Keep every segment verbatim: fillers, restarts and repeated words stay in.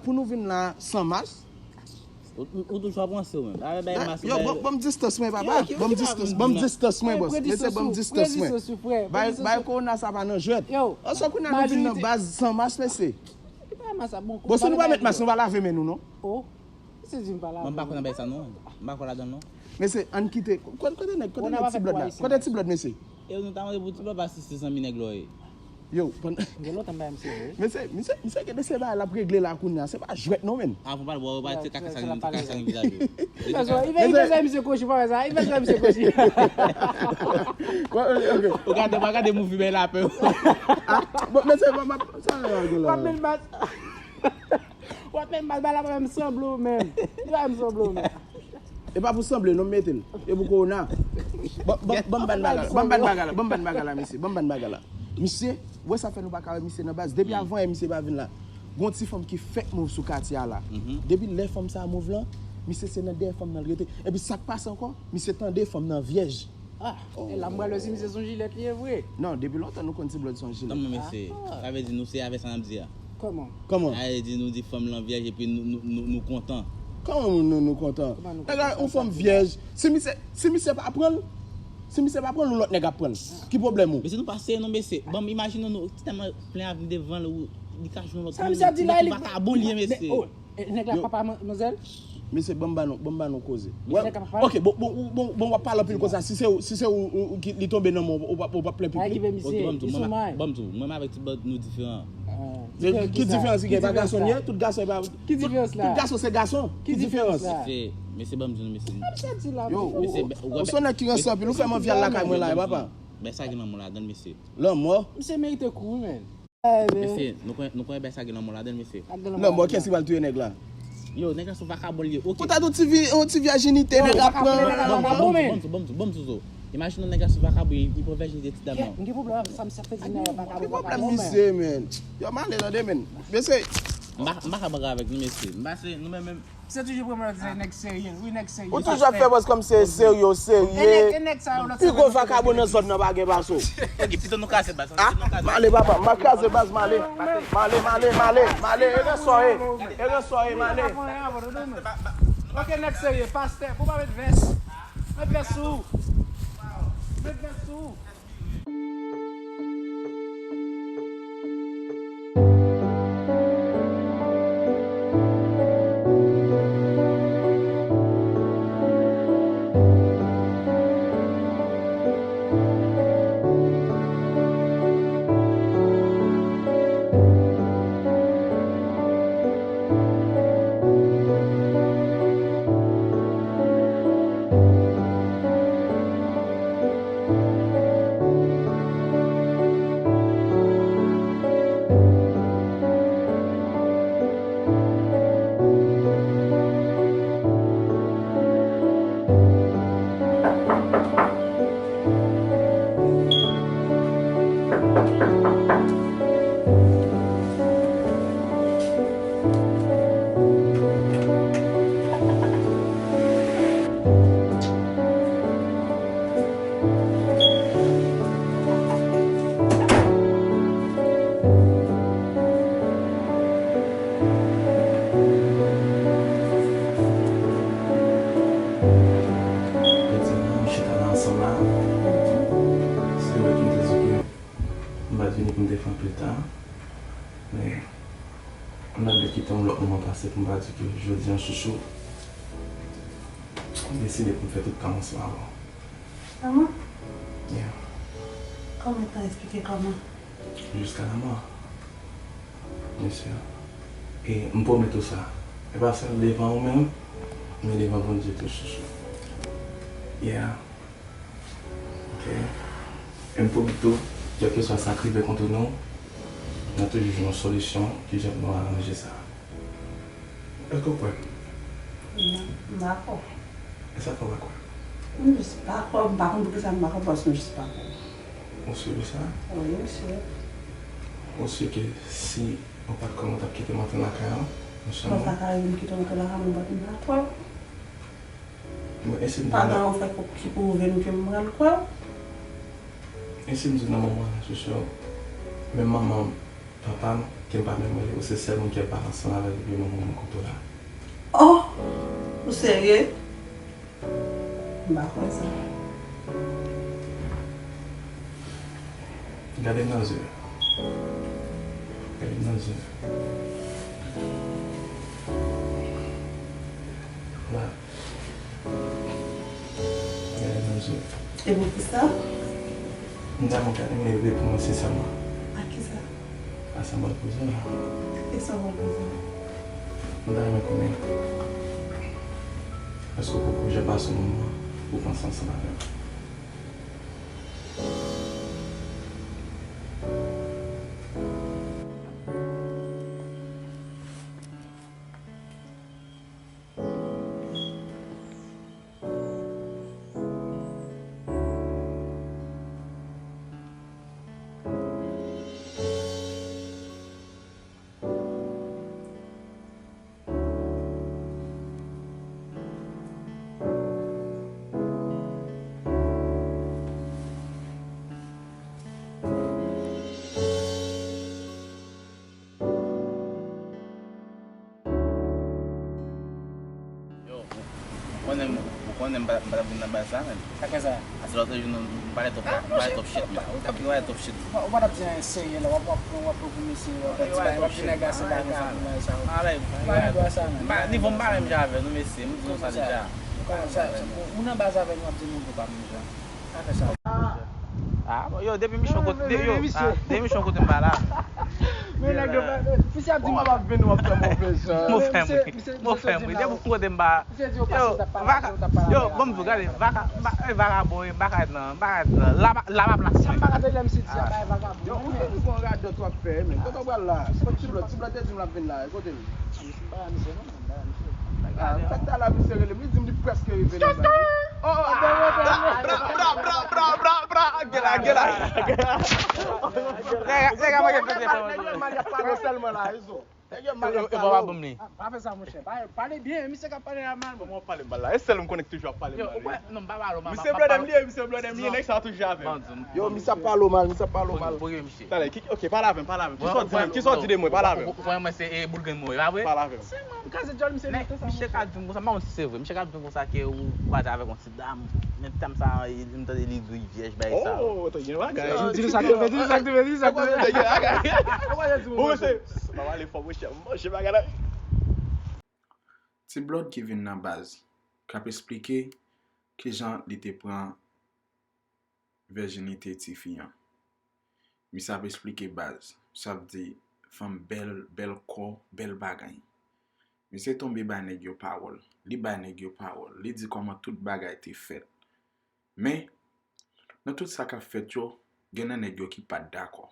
Pou nou vin la san mas. Ou, ou, ou toujou ap ranse ou menm. Avè bay mas ou yo, bay. Ban, ban m distans mwen, papa. Yo, ki, ban m ki distans, bagay ban m distans mwen, bòs. Mesye, ban m distans mwen. Bay, bay kowona sa pa nan jwèt. Yo, an sò kounye a nou vin nan baz san mas, mesye. Ki pa mas sa, bon, bon, si nou pa met mas, nou pa lave men nou, non. Oh. Mesye di m pa lave men. Mwen m pa kwè nan bay sa, non. M pa kwè ladan, non. Mesye, ann kite. Kote, kote nèg, kote nèg ti blòd la? Kote ti blòd, mesye? E nou ta mande pou ti blòd pa si se zanmi nèg la w ye. Yo, pandan gen lontan m pa wè misye vre. Mesye, misye, misye gen de se bagay l ap regle la kounye a. Se pa jwèt non, menn. Avan pale, bò, ou pa se kaka sa gen, kaka sa gen vizaj ou. Li fè swa, li fè swa misye kochi, pa wè sa? Li fè swa misye kochi. Ou gade, ou pa gade movie bay lapè. Bon, mesye, bon, sa gen la. W ap met mas. W ap met mal bay la, pa menm sanble w menm. Li pa menm sanble w menm. E pa pou sanble, non, m mete l. E pou kowona. Ban, ban, ban m ban bagay la. Ban m ban bagay la. Ban m ban bagay la, mesye. Ban m ban bagay la. Misye, ou wè sa fè nou pa ka wè misye nan baz. Depi avan yè misye pa vin la. Gon ti fanm ki fèk move sou katye a la. Depi lè fanm sa a move lan, misye se nan dèyè fanm nan l rete. Epi sa k pase ankò, misye tande fanm nan vyèj. Ah, e la m pral wè si misye se yon jilèt li ye vre. Non, depi lontan nou konn ti blòd se yon jilèt. Kòman mesye? Sa vle di nou se avè sa n ap di a? Kòman? Kòman? Sa vle di nou di fanm lan vyèj epi nou, nou, nou, nou kontan. Kòman nou, nou kontan? Nèg la, yon fanm vyèj. Si misye, si misye pa pran l, si misye pa pran l, yon lòt nèg ap pran l. Ki pwoblèm ou? Mesye, nou pa serye non, mesye. Ban m imajine nou, ti dam lan plen avni devan l, ou, li ka jwenn yon lòt moun. Sa misye ap di la, li vakabon li ye, mesye. E nèg la papa manzèl? Mesye, ban m ba nou, ban m ba nou koze. Mesye, nèg la papa. Ok, bon, bon, bon, bon, w ap pale anpil konsa. Si se ou, si se ou, ou, ou ki, li tonbe nan men w, ou p ap, ou p ap plenn pipli. Ok, ban m di w, mwen, ban m di w, mwen avèk ti blòd nou diferan. Ki diferans ki gen? Pa gason n ye? Tout gason e pa, tout gason se gason. Ki diferans? Mesye, mesye, ban m di nou, mesye. Yo, ou se yon nèg ki ranse anpil, ou fè m anvi al lakay mwen la, papa. Bèl sa gen lanmò ladan l, mesye. Lanmò? Misye merite kou wi, menn. Mesye, nou konnen, nou konnen bèl sa gen lanmò ladan l, mesye. Lanmò, kiyès ki pral touye nèg la? Yo, nèg la se yon vakabon li ye, ok. Ou ta di yon ti vi-, yon ti vijinite nèg la pran. Ban m di w, ban m di w, ban m di w, ban m di w. Imajine yon nèg la se yon vakabon, li pran vijinite ti dam nan. M gen pwòblèm avè sa, misye ap fè di nèg la vakabon. Ki pwoblèm misye, menn? Yo, m ale tande, menn. Mesye. M pa, m pa ka bagay avèk nou, mesye. M pa se nou menm menm. Se toujou pran mwen di nèg serye. Wi, nèg serye. Ou toujou ap fè bòz kòmsi se serye, w serye. Pi gwo vakabon nan zòn nan pa gen pase w. Ok, pito nou kraze baz. Ah, m ale papa, m pa kraze baz, m ale. M ale, m ale, m ale, m ale. E rès sa w ye. E rès sa w ye, m ale. Ok, nèg serye, pastè, pou pa met vès. Met vès sou ou. Met vès sou ou. Jodi a, nou chita la ansanm la. Se vre ke m te di ke m pa t vini pou m te fè anpil tan, men m t ap vle kite yon lòt moman pase pou m pa di ke jodi a, chouchou, m deside pou m fè tout tan ansanm avè w. Kòman? Yeah. Kòman tan eksplike kòman? Jiska lanmò. Byen si. E m pwomèt ou sa. E pa sèl devan ou menm, men devan Bondye tou, chouchou. Yeah. Ok. E m pwomèt ou, kèlkeswa sa k rive kont nou, n a toujou jwenn yon solisyon kijan pou nou aranje sa. Èske w kwè? Non, m pa kwè. E sa k fè w pa kwè? M jis pa kwè, m pa konn poukisa m pa kwè, paske m jis pa kwè. Ou si de sa? Wi, m si. Ou si ke si ou pa t kwè m, ou t ap kite m antre lakay la, non sèlman. Mwen pa ka rive m kite w antre lakay mwen, m pa, m pa kwè. Bon, e si m di w nan, pa nan yon fè ki pou ouvè m ke m pral kwè w. E si m di w nan moman la, chouchou, menm manman m, papa m, M pa menm rele w, se sèl moun ki ap pale ansanm avè w depi yon moman mwen kote w la. Oh! Ou serye? M pa kwè sa. Gade m nan zye. Gade m nan zye. La. Gade m nan zye. E poukisa? M ta renmen w gade m leve pou mwen sensèman. A kisa? A sa m ap poze w la. E sa w ap poze m? M ta renmen konnen, èske w poko janm pase yon moman ou panse ansanm avè m? Yo, ou konnen, ou konnen m pa, m pa t ap vin nan baz la, menm. Sa k fè sa? Paske lòt jou, nou, nou pale twòp, nou pale twòp shit, menm. Ou t ap, nou pale twòp shit. Ou pa, ou pa t ap di anyen serye la, w ap, w ap pran, w ap pran pou mesye, w ap di bagay, w ap di nèg la se vagabon, bagay sa yo. Ou pa gen dwa sa, menm. Nivo m pa menm jan avè nou, mesye, m di nou sa deja. Ou nan baz avè nou, w ap di nou pa menm jan. Pa fè sa. Ah, bon, yo, depi michon kote, de, yo, ah, depi michon kote m pa la. Men nèg yo pa, misye ap di m ap vin, w ap fè move jan. Mo fè m ri. Mo fè m ri. Depi kote m pa. Yo, vaka, yo, bon, m di w, gade, vaka, eh, vagabon, eh, m pa ka nan, m pa ka nan, la, la pa plas mwen. M pa ka tande misye di a bay vagabon. Yo, ou se yon radòt w ap fè, men. Kote w pral la? Se pa ti blòt, ti blòt te di m l ap vin la, kote l? Ah, fèk talè misye rele m, li di m li prèske rive nan baz. Oh, oh, ah, bra, bra, bra, bra, bra, bra, gela, gela, gela. Nèg yo mal y ap pale sèlman la, Izo. Nèg yo mal y ap pale. Pa fè sa, monchè. Pa, pale byen, misye ka pale a mal. Kòman w pale mal la? E sèl m konnen ki toujou ap pale mal, wi. Non, m pa pale mal. Misye blòdè m li ye, misye blòdè m li ye, nèg sa toujou avè m. Yo, misye ap pale w mal, misye ap pale w mal. Talè, ki, ok, pale avè m, pale avè m. Ki sa w di m, ki sa w di de mwen, pale avè m. Ou kwè mwen se, eh, boul grenn mwen, pa vre? Pale avè m. Sèlman, m kaze djòl misye nan tan sa. Misye ka di m konsa, m pa konn si se vre. Misye ka di m konsa ke ou kwaze avèk yon ti dam. Men dam sa, m tande li di w li vyèj, bagay sa. Oh, te gen bagay. Di nou sa k te fèt, di nou sa k te fèt, di nou sa k te fèt. Ou se, pa pale fò, monchè, m manje bagay la. Ti Blòd ki vin nan baz, k ap esplike kijan li te pran vèjinite tifi an. Misye ap esplike baz, sa vle di fanm bèl, bèl kò, bèl bagay. Misye tonbe bay nèg yo pawòl, li bay nèg yo pawòl, li di kòman tout bagay te fèt. Men, nan tout sa k ap fèt yo, gen nan nèg yo ki pa t dakò.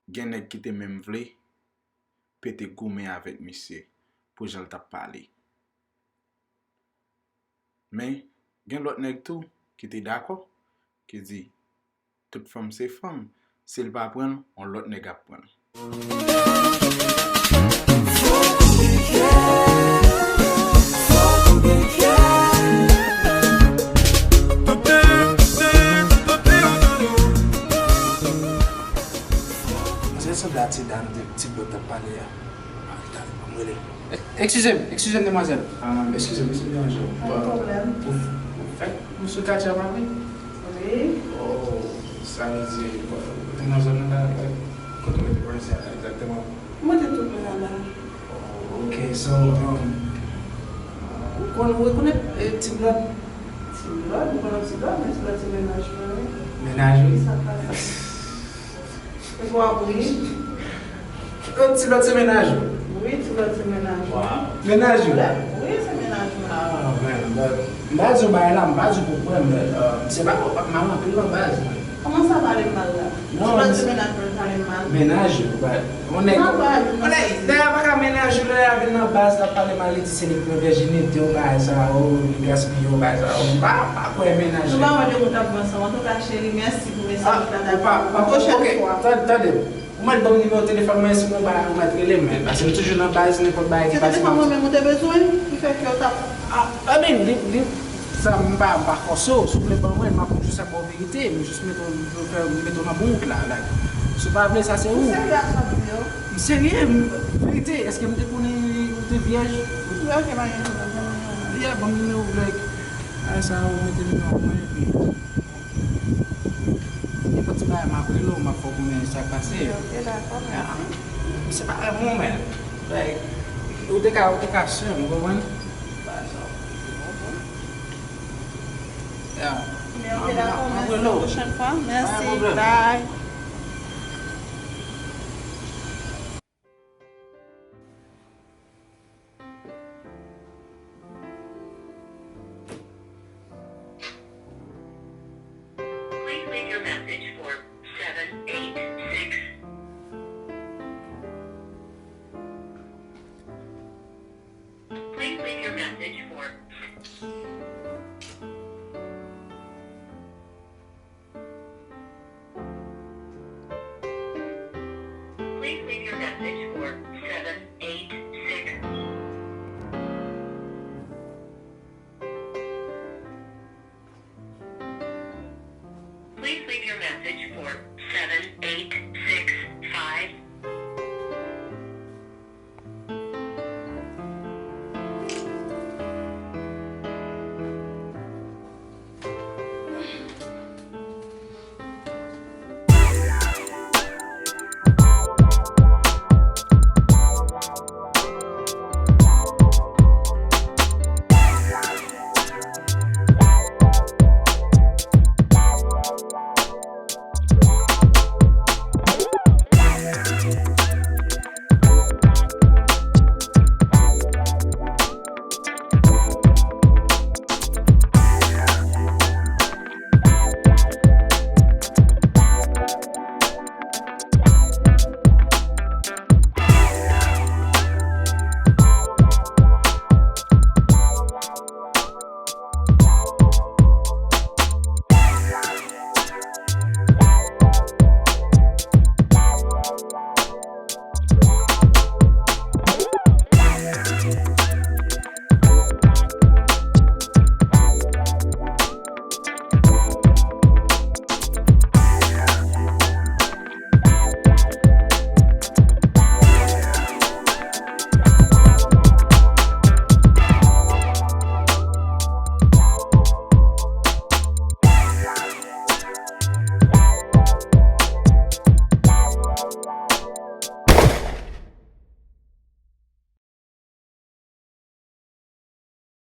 Gen nèg ki te menm vle pete goumen avèk misye pou jan l t ap pale. Men, gen lòt nèg tou ki te dakò, ki di, tout fanm se fanm, si l pa pran l, yon lòt nèg ap pran l. Sa sanble a ti dam, ti blòd t ap pale a. Eskize m, eskize m, demwazèl. Eskize m, si m deranje w. Pa gen pwoblèm. Ou, ou fèk, ou sou katye a pa vre? Wi. Oh, sa vle di, ou te nan zòn nan la, kote w rete kounye a egzakteman? Mwen te tou pre laba. Oh, ok, so, um, ou konn, ou rekonèt, eh, Ti Blòd? Ti Blòd, m konnen Ti Blòd, men Ti Blòd se mennaj mwen, wi. Mennaj ou? Sa pa. Ou ap ri. Ti Blòd se mennaj ou? Wi, Ti Blòd se mennaj mwen. Mennaj ou? Wi, se mennaj mwen. Ah, man, but m pa di w bagay la, m pa di w pou pran, but, uh, se pa, m ap anpil nan baz, man. Kòman sa pale m mal la? Non, Ti Blòd se mennaj mwen, pale m mal. Mennaj ou, but, yon nèg, yon nèg, dayè pa ka mennaj ou, lè l ap vin nan baz, l ap pale mal, li di se li k pran vèjinite w, bagay sa yo, li gaspiye w, bagay sa yo. M pa, m pa kwè mennaj ou. Nou pa wè de moun k ap viv ansanm. Antouka, cheri, mèsi pou mesaj ou la. Pwochèn fwa. Tande, tande. Ou mèt ban m nimewo telefòn mwen, si gon bagay ou mèt rele m, men, paske m toujou nan baz, nenpòt bagay ki pase. Se telefòn mwen menm ou te bezwen, ki fè ke w t ap... Ah, I mean, li, li, Sa, m pa, m pa fòse w, si w vle ban mwen, m ap jis ap ba w verite, m jis mete w, fè, mete w nan bon wout la, like. Si w pa vle sa, se ou. Ou serye ak sa w ap di yo? M serye, m, verite, èske m te konnen ou te vyèj? Wi, ok, pa gen pwoblèm, ban m nimewo w. Yeah, ban m nimewo w, like. Ay, sa, ou mete nimewo mwen, epi. Nenpòt ti bagay, m ap rele w, m ap fè w konnen sa k pase. Ok, dakò, mèsi. Se pa renmen w, men, like, ou te ka, ou te ka sè m, ou konprann? Yeah. Men ok, dakò, mèsi, yon pwochèn fwa. Mèsi, bye. Please leave your message for seven eight six. Please leave your message for Please leave your message for seven eight six. Please leave your message for seven eight six five.